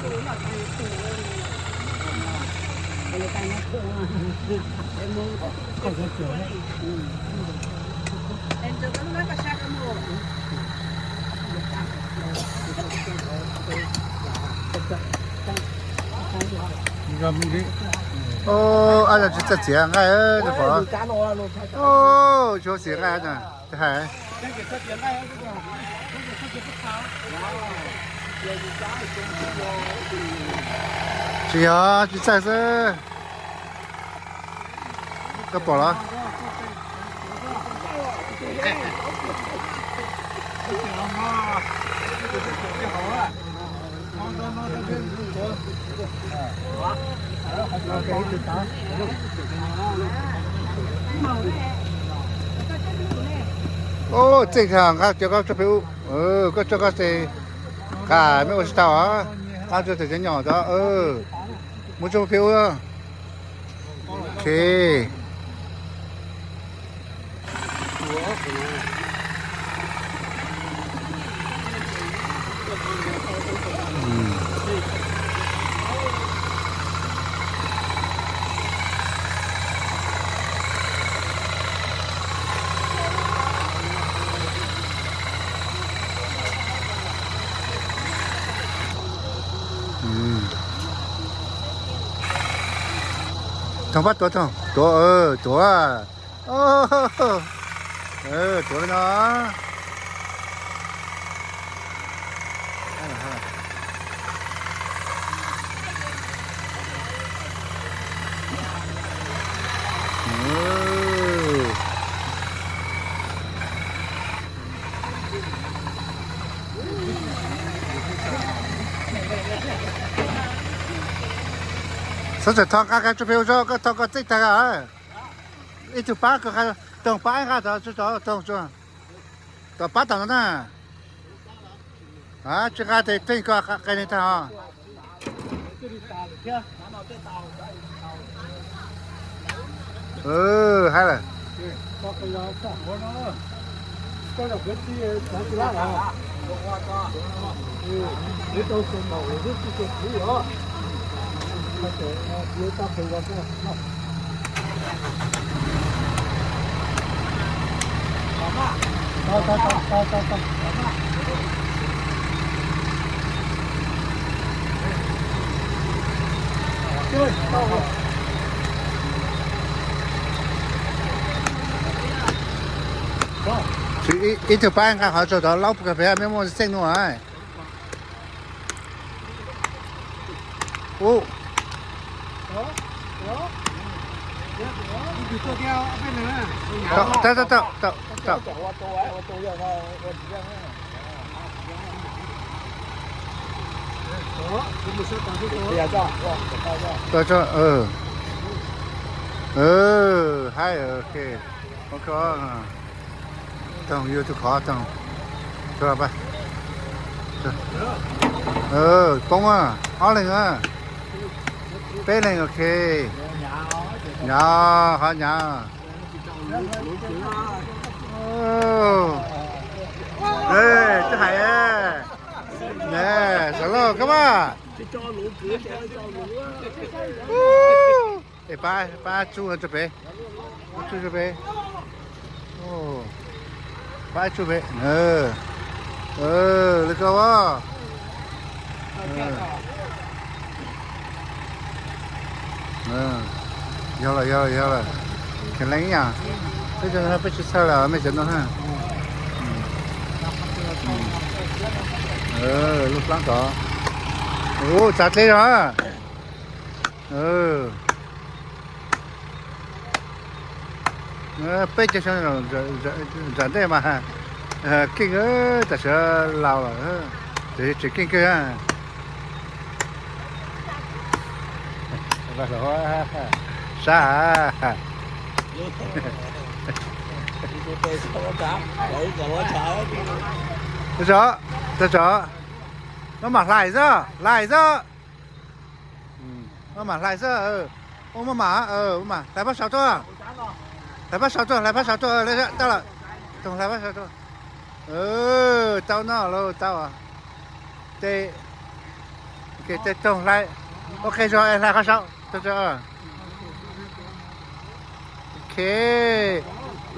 Ab, tsis txawj txiav nqaij, tsis txawj txiav nqaij. Tsis yog, tsis txawj xwb. Koj pom los? Ub, txij nqa cov koj tso peb ub. Koj tso koj ces nqa, mej ua tsis tau. Nqa tso tej cov nyom tod, mus tso peb ub. Ok. Thooj pab tuav, thooj tuav, tuav. Tuav li no. Xov xwm thov nqa koj tso peb ua zog, koj thov koj txij tag. Ib tug pab koj, toog pab nqa tod, tso toog tso. Tom pab tom no na. Tsis nqa tes theej koj qe neeg tag os. Haib lawm. Ib tug pab nqa qhov tsaug tod laub kas fes, mej muaj xeej nuav. Ub. Tau, tau, tau, tau, tau. Tau tso, haib, ok. Toog yug tug qhov toog. Poob a, ob leeg a, peb leeg, ok. Nyav, qhov nyav. Twb hais, ne, sav loj kab maj. Es pab, pab tsuj tso peb, tsuj tso peb. Pab tsuj peb, li ko as. Yog lawm, yog lawm, yog lawm. Kheev leej ib yam. Peb cov no peb tsis txhawj lawm, mej cov no na. Lub plaab tod. Ub, txav dleb zog. Peb cov xyoo ntawm ntej mas keej, tam sim laus lawm, tseem keej kawg. Sab. Tso, tso, maj mam hlais xwb, hlais xwb. Maj mam hlais xwb. Ua maj mam, maj mam hlais pab saum tuaj. Hlais pab saum tuaj, hlais pab saum tuaj, tau lawm. Toog hlais pab saum tuaj. Tau no lauj, tau. Ces, ok. Tej toog hlais, ua qe zog es hlais qhov saud. Ok,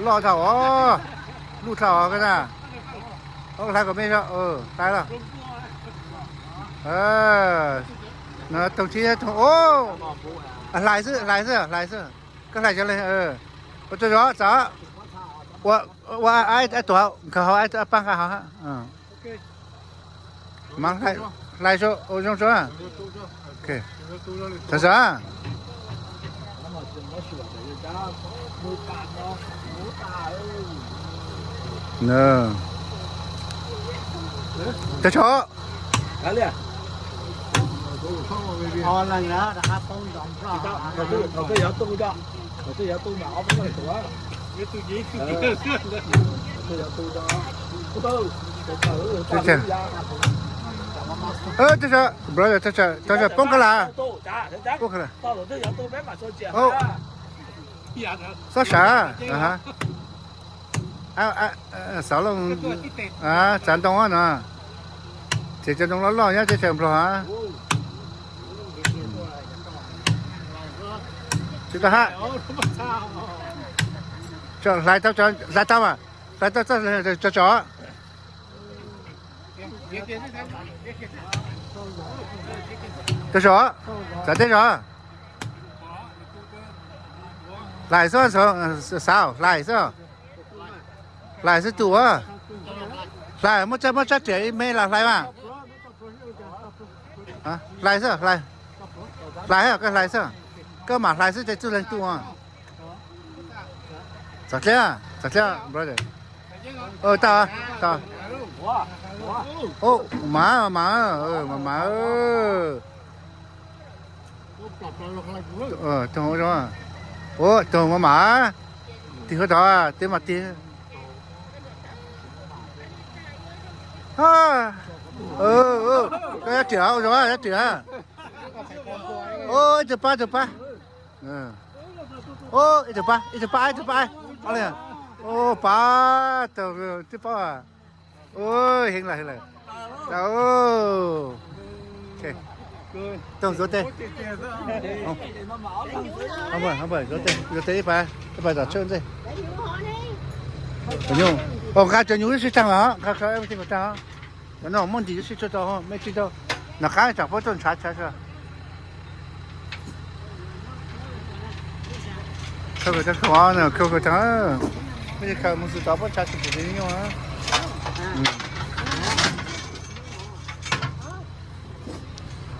loj dhau os, luj dhau os koj na. Hlais kom me zog, hlais los. Toog thib toog, hlais xwb, hlais xwb, hlais xwb. Koj hlais cov li, ua tsaug zog txav. Ua, ua, tuam nkawd hauv, paab nqa hauv. Mas hlais, hlais zoo, ua zoo tso. Txav txav. Tag tso. Tag tso, brother, tag tso, poob koj lawm. Poob koj lawm. Xob sav. Xauv loo, txav ntoo no. Ces cov ntoo loj loj nyob teb chaws Nplog. Tsis tau hab. Hlais tau, hlais tau mas, hlais tau tso tso. Tso tso, txav teb tso. Hlais xwb, xauv hlais xwb. Hlais xwb tus. Hlais, muab tsab riam ib me los hlais mas. Hlais xwb, hlais. Hlais, koj hlais xwb. Koj mam hlais xwb ces txuj leeg tu. Txav dleb, txav dleb, brother. Tau, tau. Mas, mas, mas, mas. Toog zoo, toog mas mas. Tig huv tod, teb mas tig. Koj yab riam ua zoo, yab riam. Ib tug pab, ib tug pab. Ib tug pab, ib tug pab, ib tug pab. Pab, tib pab. Heev lawm, heev lawm. Toog zuav tes. Zuav tes ib pab, ib pab tom tsheb ntej. Nqa cov nyuj lub sij taag los, nqa everything kom taag. Cov no muaj ntim lub sij tsuag tau, me tsis tau. Nov qaab tsam puab tuaj ntshav tshav. Khaws khaws taag, khaws khaws taag, mej khaws moog txug tod puab ntshav tsis pum tes nyuj.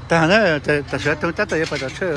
Taag na, tam sim toog tab tom yuav pais tom tsheb.